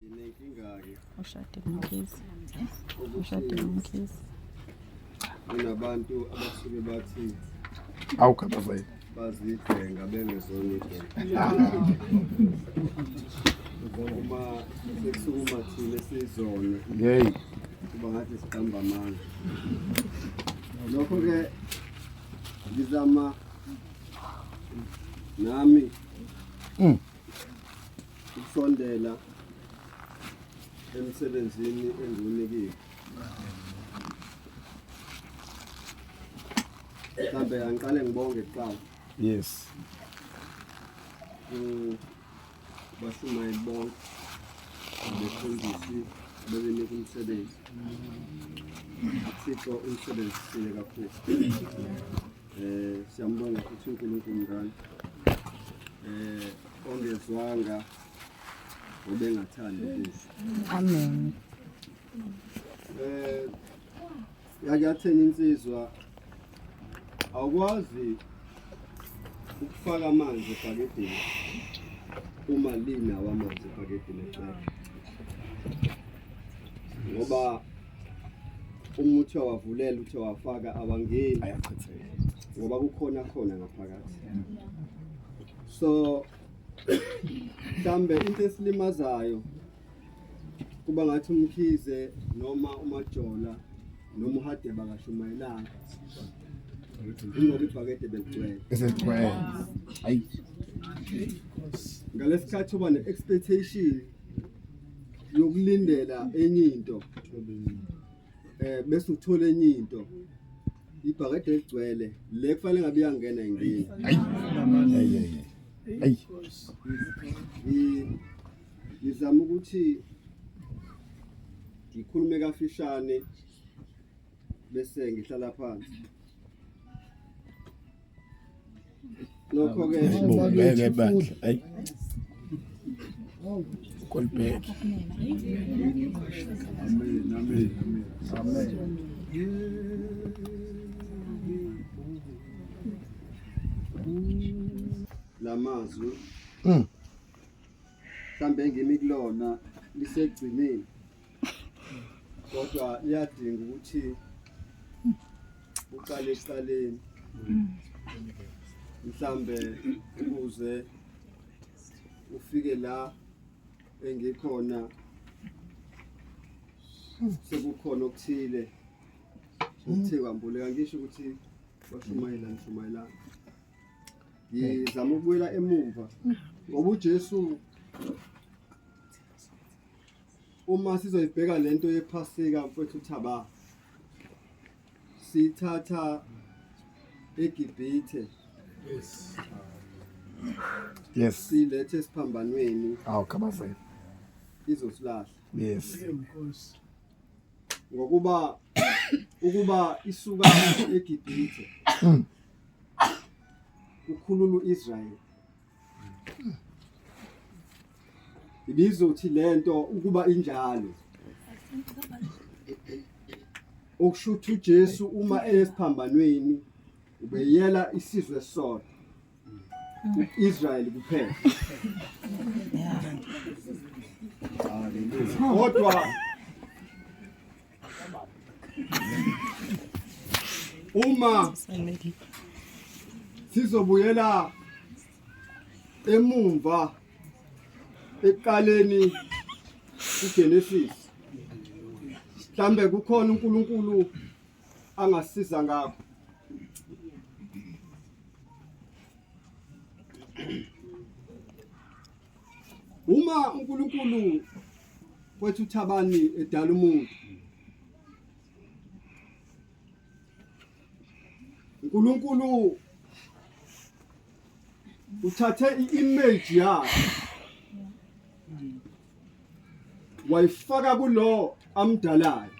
Nginenkinga-ke Ushade noMkhize. ukuthi Ushade noMkhize. kunabantu abasuke bathi Awu khabazela. bazidlenga bengezona idlenga. Uma sekusukuma thina esizona Yey. kuba ngathi siqamba amanga. Lokho-ke ngizama nami ukusondela emsebenzini engiwunikiwe. Mhlambe angiqale ngibonge kuqala. Yes. Bashumayeli bonke abefundisi abebenika umsebenzi. UThixo umsebenzisile kakhulu. Siyambonga futhi uNkulunkulu mngani. Ongezwanga obengathandi ukuzwa. Amen. Yake yathena insizwa awukwazi ukufaka amanzi ebhakedeni uma linawo amanzi ebhakedeni egcwele, ngoba uma uthi wavulela uthi wafaka awangeni, Ayachitheka. ngoba kukhona khona ngaphakathi. So mhlambe into esilimazayo kuba ngathi uMkhize noma uMajola noma uHadebe akashumayelanga, ingoba ibhakede beligcwele. Eseligcwele. Ayi. Ngalesikhathi uba ne-expectation yokulindela enye into, bese uthola enye into, ibhakede eligcwele le kufanele ngabe iyangena ingena. Ayi. Ayi ayi. Ayi. Ngizama ukuthi ngikhulume kafishane bese ngihlala phansi. Lokho-ke Ngeke bandla. Ayi. Kolbek. Amen, amen, amen. Lamazwi mhlambe engimi kulona lisegcineni, kodwa liyadinga ukuthi uqale ekuqaleni mhlambe ukuze ufike la engikhona sekukhona okuthile okuthe kwambuleka. Ngisho ukuthi bashumayela nishumayelana, ngizama ukubuyela emumva ngoba uJesu uma sizoyibheka lento yePhasika mfowethu Thaba, sithatha eGibhithe. Yes. Yes. Silethe esiphambanweni. Awu khabazela. Izosilahla. Yes. Ngokuba ukuba isuka eGibhithe ukhulula uIsrael, ibizothi lento ukuba injalo, okusho ukuthi uJesu uma eyesiphambanweni ubeyela isizwe sodwa, uIsrael kuphela. Kodwa uma sizobuyela emumva ekuqaleni kuGenesis, mhlambe kukhona uNkulunkulu angasiza ngakho. Uma uNkulunkulu kwethu uThabani edala umuntu, uNkulunkulu uthathe i-image yakhe wayifaka kulo amdalayo.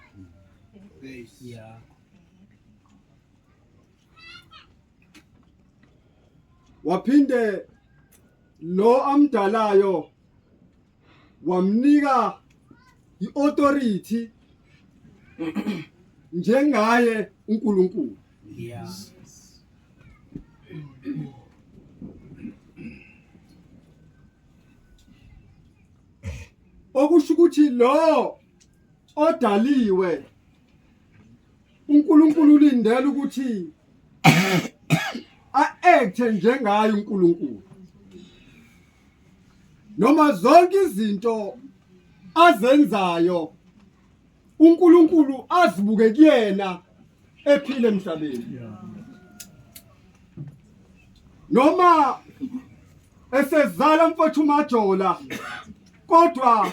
Waphinde lo amdalayo wamnika i-authority njengaye uNkulunkulu. Okusho ukuthi lo odaliwe uNkulunkulu ulindele ukuthi a-acte njengaye uNkulunkulu. Noma zonke izinto azenzayo uNkulunkulu azibuke kuyena ephila emhlabeni. Noma esezala mfowethu uMajola kodwa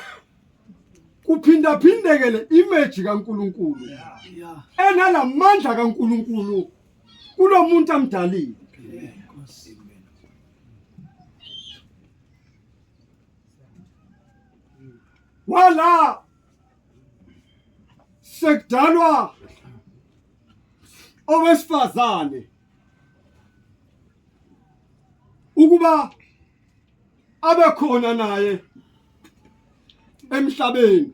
kuphindaphindeke le image kaNkulunkulu enalamandla kaNkulunkulu kulomuntu amdalile. Wala sekudalwa owesifazane ukuba abe khona naye emhlabeni.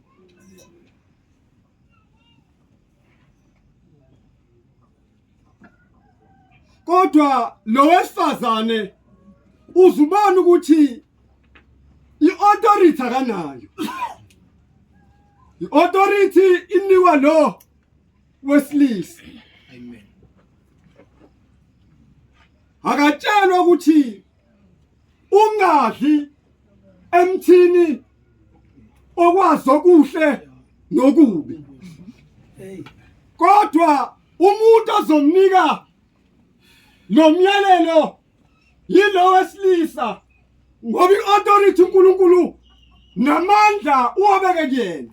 Kodwa lo wesifazane uzubona ukuthi i-authority akanayo. I-authority inikwa lo wesilisa. Amen. Akatshelwa ukuthi ungadli emthini okwazi okuhle nokubi. Kodwa umuntu ozomnika lo myalelo yilo wesilisa ngoba i-authority uNkulunkulu namandla uwabeke kuyena.